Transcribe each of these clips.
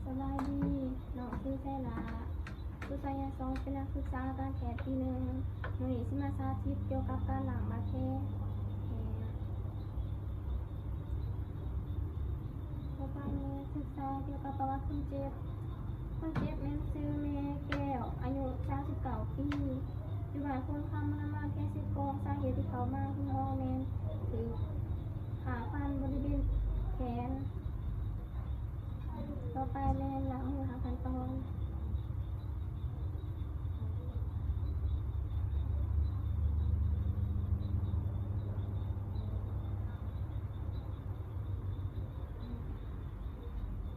ສະບາຍດີ, ນ້ອງຊື່ໄຊລາ ອຸໄສຍະສອງ ເປັນນັກສຶກສາການແພດປີໜຶ່ງ. ມື້ນີ້ຊິມາສາທິດກ່ຽວກັບການລ້າງບາດແຜ. ຕໍ່ໄປແມ່ນສຶກສາກ່ຽວກັບປະຫວັດຄົນເຈັບ. ຄົນເຈັບແມ່ນຊື່ແມ່ແກ້ວ ອາຍຸສາມສິບເກົ້າປີ ຢູ່ບ້ານໂພນຄຳ ເມືອງນາແພ ເຊກອງ. ສາເຫດທີ່ເຂົ້າມາໂຮງໝໍແມ່ນຖືກຂ້າຟັນບໍລິເວນແຂນ. ຕໍ່ໄປແມ່ນລ້າງມືຫ້າຂັ້ນຕອນ.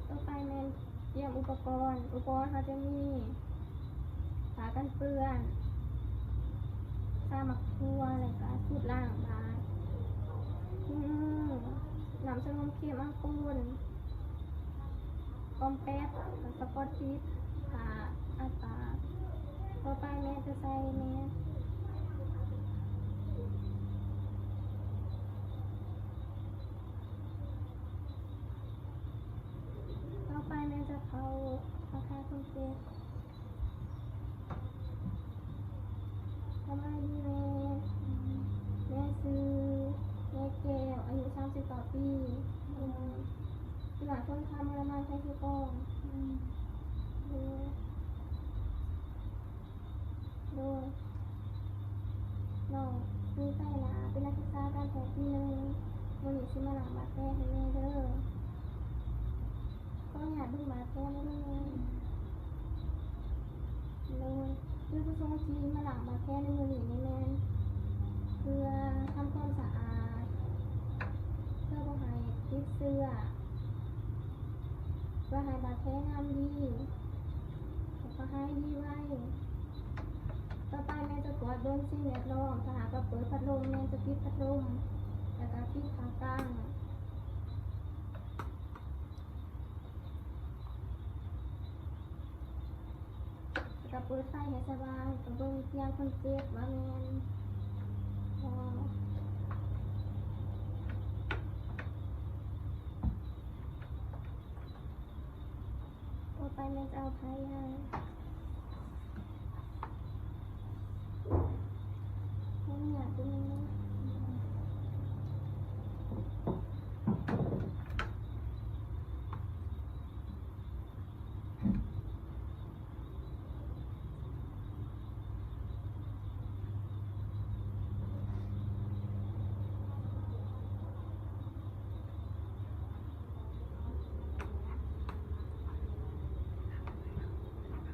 ຕໍ່ໄປແມ່ນຕຽມອຸປະກອນ. ອຸປະກອນເຮົາຈະມີຜ້າກັນເປື້ອນ, ຊາໝາກຖົ່ວ ແລ້ວກະຊຸດລ້າງບາດ, ຖົງມື, ນ້ຳຊະໂນມເຄັມອາໂກນ, ກອມແປັດ, ສະກອດຕິດ, ຜ້າອັດປາກ. ຕໍ່ໄປແມ່ນຈະໃສ່ແມສ. ຕໍ່ໄປແມ່ນຈະເຂົ້າທັກທາຍຄົນເຈັບ. ສະບາຍດີແມ່. ແມ່ຊື່ແມ່ແກ້ວ ອາຍຸສາມສິບເກົ້າປີ ຢູ່ບ້ານໂພນຄຳ ເມືອງນາແພ ເຊກອງ. ໂດຍ ໂດຍ ນ້ອງຊື່ໄຊລາ ເປັນນັກສຶກສາການແພດປີໜຶ່ງ. ມື້ນີ້ຊິມາລ້າງບາດແຜໃຫ້ແມ່ເດີ. ຂໍອະນຸຍາດເບິ່ງບາດແຜແດ່ເດີ. ໂດຍ ຈຸດປະສົງທີ່ມາລ້າງບາດແຜໃນມື້ນີ້ນີ້ແມ່ນເພື່ອທຳຄວາມສະອາດ, ເພື່ອບໍ່ໃຫ້ຕິດເຊື້ອ, ເພື່ອໃຫ້ບາດແຜງາມດີ ແລ້ວກໍຫາຍດີໄວ. ຕໍ່ໄປແມ່ນຈະກວດເບິ່ງສິ່ງແວດລ້ອມ. ຖ້າຫາກວ່າເປີດພັດລົມ ແມ່ນຈະປິດພັດລົມ ແລ້ວກໍປິດຜ້າກັ້ນ. ແລ້ວກໍເປີດໄຟໃຫ້ສະຫວ່າງ, ກໍເບິ່ງຕຽງຄົນເຈັບວ່າແມ່ນບໍ່. ຕໍ່ໄປແມ່ນຈະເອົາຜ້າຢາງ.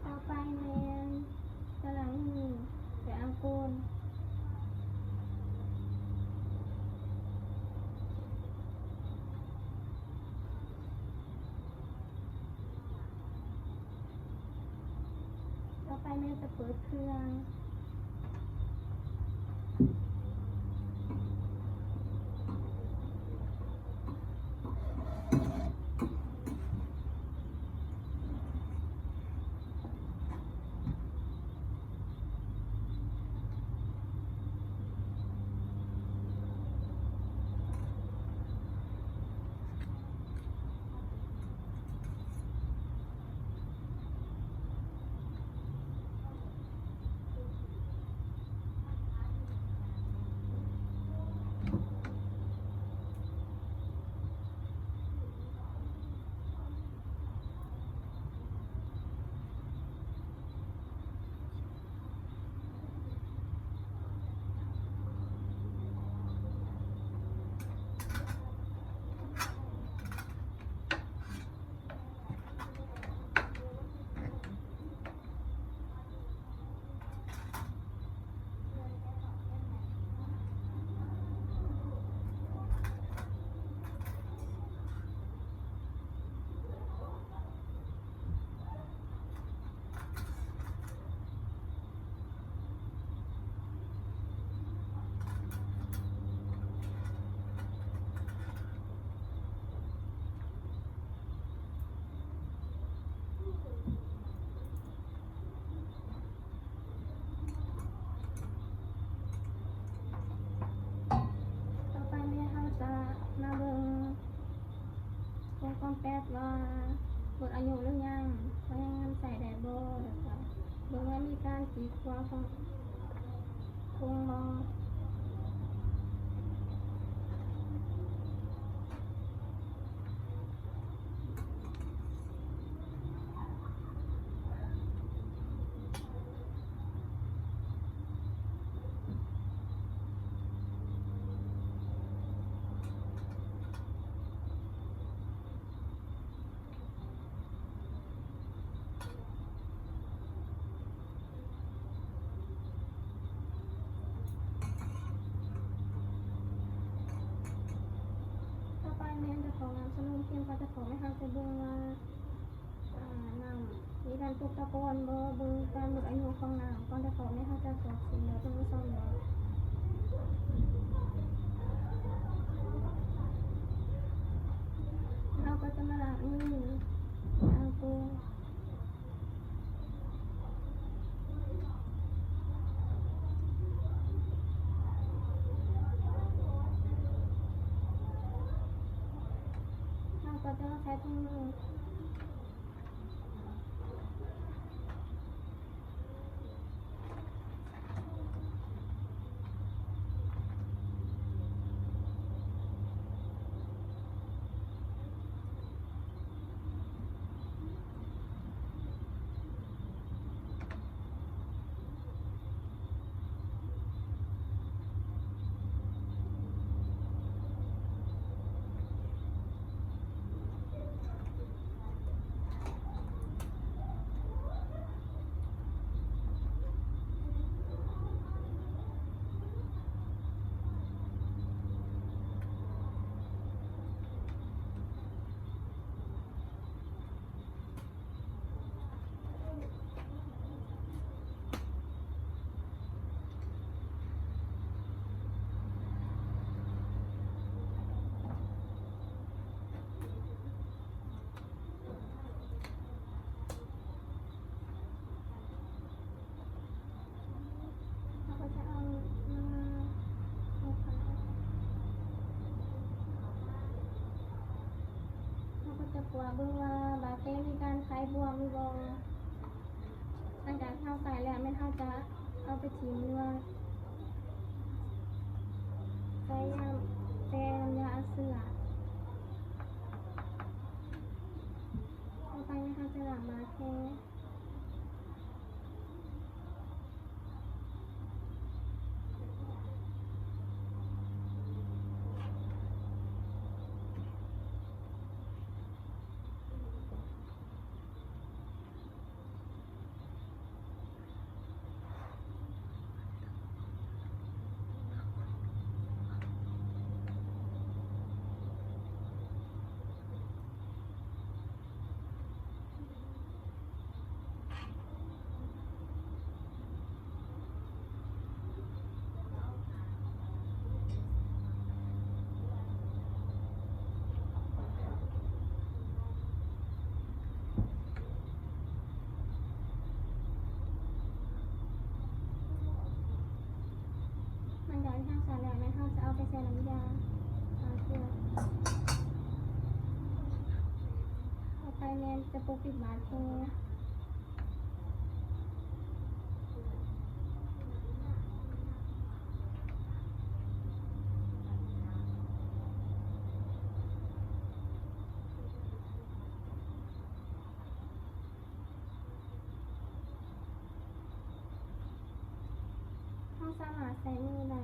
ຕໍ່ໄປແມ່ນຈະລ້າງມືດ້ວຍອາໂກນ. ຕໍ່ໄປແມ່ນຈະເປີດເຄື່ອງ. ຕໍ່ໄປແມ່ເຮົາຈະມາເບິ່ງວົງຈອນປິດວ່າ ໝົດອາຍຸຫຼືຍັງ, ພະຍາຍາມໃຊ້ໄດ້ບໍ່, ແລ້ວກະເບິ່ງວ່າມີການຕີກວາງຂອງ ຄົງບໍ່. ຕໍ່ໄປແມ່ນຈະຂອກນ້ຳສະໂລມເຄັມ ກໍຈະຂອກໃຫ້ເຮົາຈະເບິ່ງວ່າ ອາ ນ້ຳມີການຕົກຕະກອນບໍ່, ເບິ່ງການໝົດອາຍຸຂອງນ້ຳກ່ອນຈະຂອກ ແມ່ນເຮົາຈະຂອກເສັນແລ້ວເບິ່ງຊ້ຳເນາະ. ເຮົາກໍຈະມາລ້າງມື ລ້າງໂຕ. ເຮົາກໍຈະໃສ່ຖົງມື. ເຮົາກໍຈະເອົາມາ ເຮົາກໍຈະກວດເບິ່ງວ່າບາດແຜມີການໄຂບວມຫຼືບໍ່. ຫຼັງຈາກເຮົາໃສ່ແລ້ວ ແມ່ນເຮົາຈະເອົາໄປຖິ້ມ ຫຼືວ່າໃສ່ຢາແປງ ຢາເອົາເຊື້ອ. ຕໍ່ໄປແມ່ນເຮົາຈະລ້າງບາດແຜ. ມັນກໍທັງສາມແລ້ວ ແມ່ນເຮົາຈະເອົາໄປໃສ່ນ້ຳຢາຂ້າເຊື້ອ. ຕໍ່ໄປແມ່ນຈະປົກປິດບາດແຜ. ເຮົາສາມາດໃຊ້ມືໄດ້.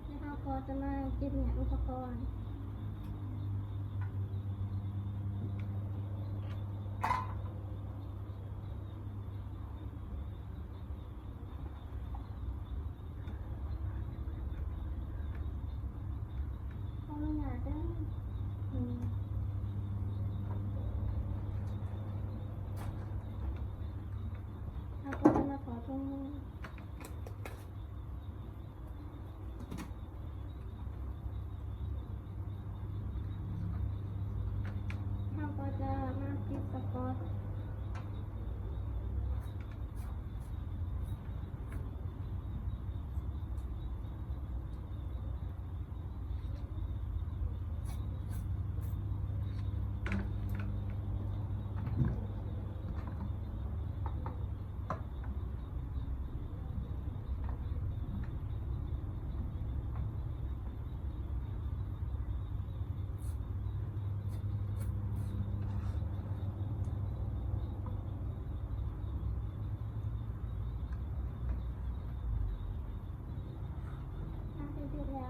ແລ້ວເຮົາກໍຈະມາເກັບແຍກອຸປະກອນ. ຂໍອະນຸຍາດເດີ. ເຮົາກໍຈະມາຖອດຖົງມື. ເຮົາກໍຈະມາຕິດສະກອດ.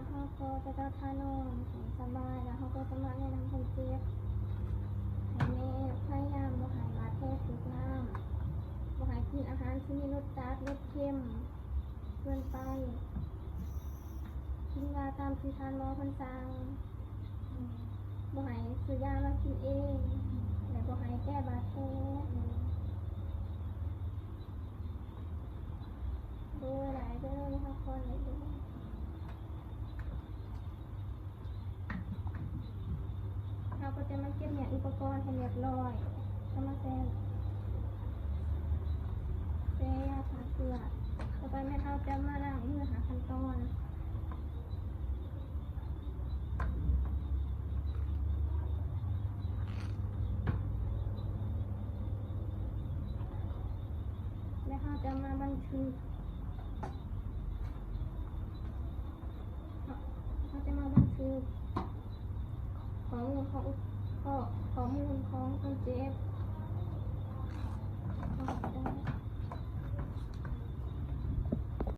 ເຮົາກໍຈະຈັດທ່ານອນໃຫ້ສະບາຍ ແລ້ວເຮົາກໍຈະມາແນະນຳຄົນເຈັບ ໃຫ້ແນະ ພະຍາຍາມບໍ່ໃຫ້ບາດແຜຖືກນ້ຳ, ບໍ່ໃຫ້ກິນອາຫານທີ່ມີລົດຈັດ ລົດເຄັມເກີນໄປ, ກິນຢາຕາມທີ່ທ່ານໝໍເພິ່ນສັ່ງ, ບໍ່ໃຫ້ຊື້ຢາມາກິນເອງ ແລະ ບໍ່ໃຫ້ແກ້ບາດແຜ. ໂດຍ ຫຼາຍເດີ ພັກຜ່ອນໄດ້ເດີ. ເຮົາກໍຈະມາເກັບແຍກອຸປະກອນໃຫ້ຮຽບຮ້ອຍ ເອົາມາໃສ່ ໃສ່ຜ້າເປື້ອນ. ຕໍ່ໄປແມ່ນເຮົາຈະມາລ້າງມື ຫ້າຂັ້ນຕອນ. ແລະ ເຮົາຈະມາບັນທຶກ ເຮົາຈະມາບັນທຶກຂໍ້ມູນຂອງ ຂໍ້ ຂໍ້ມູນຂອງຄົນເຈັບ